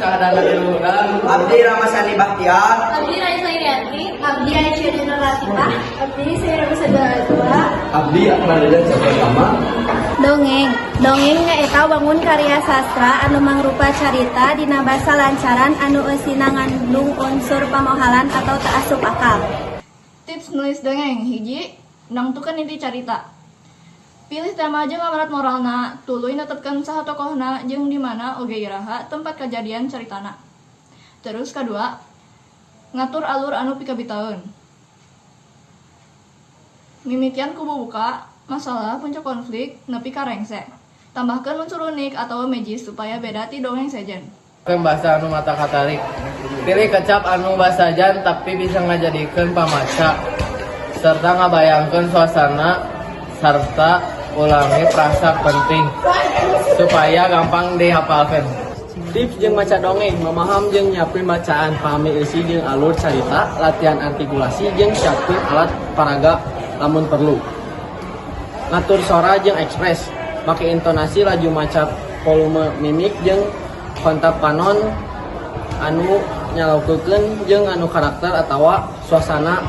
syahadatna di luhuran. Abdi Ramasani Bahtiar. Abdi Raisa Irianti. Abdi Aisyah Dina Latifah. Abdi Saira Dua. Abdi Akmal Pertama. Dongeng. Dongeng nyaeta wangun karya sastra anu mangrupa carita dina basa lancaran anu eusina ngandung unsur pamohalan atau teu asup akal. Tips nulis dongeng hiji, nangtukeun inti carita. Pilih tema jeung amanat moralna, tuluy netepkeun saha tokohna jeung di mana oge iraha tempat kajadian caritana. Terus kadua, ngatur alur anu pikabitaeun. Mimitian ku bubuka, masalah, puncak konflik, nepi ka rengse. Tambahkeun unsur unik atau magis supaya beda ti dongeng sejen. Bahasa anu matak katarik. Pilih kecap anu basajan tapi bisa ngajadikeun pamaca serta ngabayangkeun suasana serta ulangi frasa penting supaya gampang dihafalkeun. Tips jeung maca dongeng, memaham jeung nyiapkeun bacaan, pahami isi jeung alur carita, latihan artikulasi jeung siapkeun alat paraga lamun perlu. Ngatur sora jeung ekspres, make intonasi, laju maca, volume, mimik jeung kontak panon anu nyalaukeun jeung anu karakter atawa suasana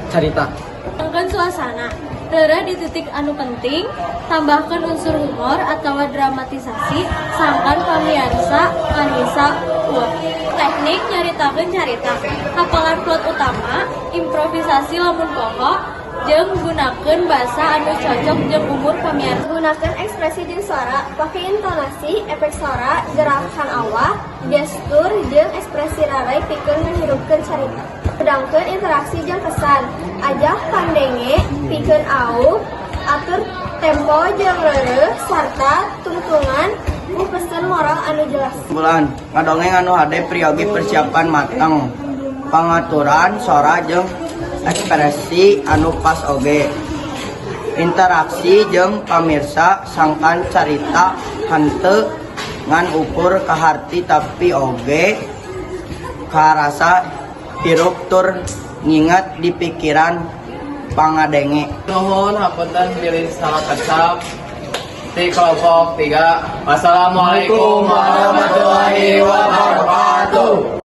carita. Tambahkan suasana. Reureuh di titik anu penting, tambahkan unsur humor atau dramatisasi, sangkan pamiarsa ngarasa wah. Teknik nyaritakeun carita. Hapalan plot utama, improvisasi lamun poho, jeung gunakeun basa anu cocok jeung umur pamiarsa. Gunakan ekspresi jeung suara, pakai intonasi, efek suara, gerakan awak, gestur, jeung ekspresi rarai pikeun ngahirupkeun carita. Sedangkan interaksi jeung kesan, ajak pandenge pikeun aub, atur tempo jeung reureuh sarta tungtungan ku pesan moral anu jelas. Bulan ngadongeng anu hade priyogi persiapan matang, pangaturan sora jeung ekspresi anu pas oge interaksi jeung pamirsa sangkan carita henteu ngan ukur kaharti tapi oge karasa hirup tur nginget di pikiran pangadenge. Nuhun, hapunten bilih salah kecap di kelompok 3. Wassalamualaikum warahmatullahi wabarakatuh.